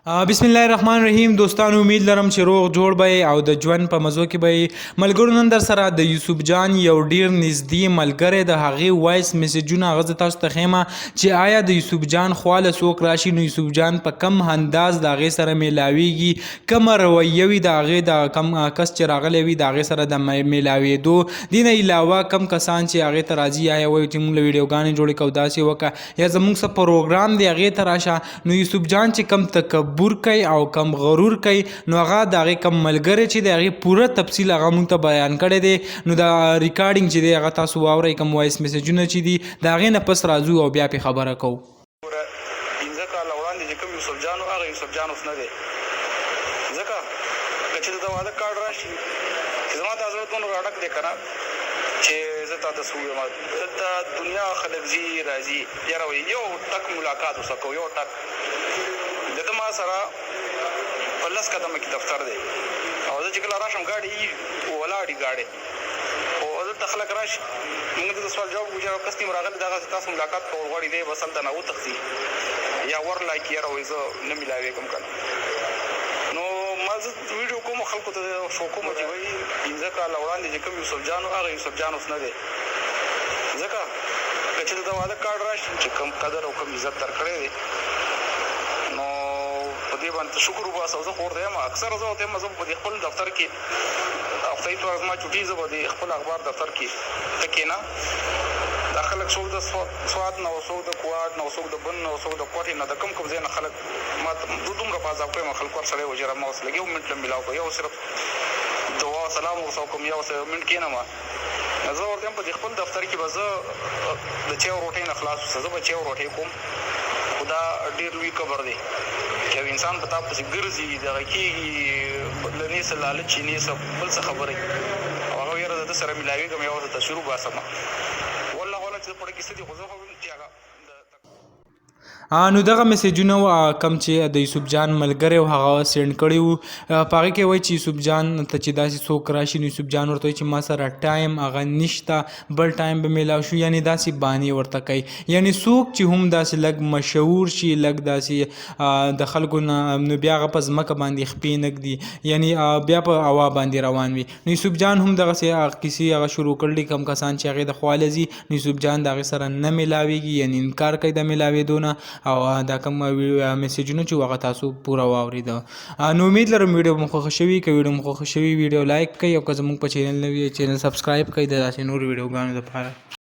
بسم الله الرحمن الرحیم دوستانو، امید لرم چې روغ جوړ به او د ژوند په مزو کې به. ملګرو، نن در سره د یوسف جان یو ډیر نږدې ملګری د هغې وایس میسجونه هغه زه تاسو ته ښیم چې آیا د یوسف جان خواله څوک راشي نو یوسف جان په کم انداز د هغې سره میلاویږي، کومه رویه وي د هغې، د کم کس چې راغلی وي د هغې سره د میلاویدو. دې نه علاوه کم کسان چې هغې ته راځي یا وایي چې موږ له ویډیوګانې جوړې کړو، داسې وکړه، یا زموږ څه پروګرام دی هغې ته راشه، نو یوسف جان چې کم تکبر کوي او کم غرور کوي، نو هغه د هغې کم ملګری چې د هغې پوره تفصیل هغه مونږ ته بیان کړی دی. نو دا ریکارډینګ چې دی هغه تاسو واورئ، کم وایس میسجونه چې دي، د هغې نه پس راځو او بیا پې خبره کوو. 5 کاله وړاندې چې کوم یوسف جان و، هغه یوسف جان اوس نه دی، ځکه که چې د واده کارډ راشي چې زما دا زړه دومره راډک دی که نه چې زه تا ته څه ووایم. دلته دنیا خلک ځي راځي، یاره وایي یو ټک ملاقات ورسره کوو، یو ټک. د ده ما سره په 10 قدمه کې دفتر دی او زه چې کله راشم ګاډی ولاړ وي ګاډی، خو دلته خلک راشي، موږ دلته سوال جواب وکړو چې کس نیم راغلی دغسې تاسو ملاقات کول غواړي، دی بس هلته نه وتښتي یا ورلا کړي، یاره وایي زه نه میلاوېږم که نه. نو ما زه ویډیو کوم، خلکو ته شو کوم چې وایي 5 کاله وړاندې چې کوم یوسف جان و، هغه یوسف جان اوس نه دی، ځکه که چې د واده کارډ راشي چې کوم قدر او کوم عزت درکړی دی، نو په دې باندې شکر وباسه. زه خو ورته یم، اکثره زه ورته یم، زه په دې خپل دفتر کې هفته اتوار زما چوټي، زه به د خپل اخبار دفتر کې ته کښېنه. دا خلک څوک د سوات نه او څوک د کوهاټ نه او څوک د بن نه او څوک د کوټې نه، د کوم کوم ځای نه خلک ما ته دومره په عذاب کړی ما خلکو هر سړی وجره ما اوس لږ یو منټ له ملاو کړه، یو صرف دعا سلام ورسره وکړم، یو څه یو منټ کښېنم. زه ورته یم په دې خپل دفتر کې به زه د چای او روټۍ نه خلاص اوسم، زه به چای او روټۍ کوم، خو دا ډېر لوی قبر دی چې یو انسان په تا پسې ګرځي، دغه کېږي له نې څه لالچ، نې څه بل څه خبرې، او هغه یاره د ده سره ملاوېږم، یو څه تصویر وباسم. والله اعلم چې په کې څه دي، خو زه خو چې هغه نو دغه میسجونه و کم چې د یوسف جان ملګری او هغه سند کړی وو. په هغه کې وایي چې یوسف جان ته چې داسې څوک راشي نو یوسف جان ورته وایي چې ما سره ټایم هغه نشته، بل ټایم به میلاو شو، یعنی داسې بانې ورته کوي. یعنی څوک چې هم داسې لږ مشهور شي، لږ داسې د خلکو نه، نو بیا هغه په ځمکه باندې خپې نه ږدي، یعنی بیا په هوا باندې روان وي. نو یوسف جان هم دغسې هغه کیسې هغه شروع کړلې. کم کسان چې هغې د خواله ځي نو یوسف جان د هغې سره نه میلاویږي، یعنی انکار کوي د میلاوېدو نه. او دا کوم میسجونه چې هغه تاسو پوره واورېده. نو امید لرم ویډیو مو خوښه شوي. که ویډیو مو خوښه شوي، ویډیو لایک کړئ او که زموږ په چینل نه وي، چینل سبسکرایب کړئ د داسې نورو ویډیوګانو لپاره.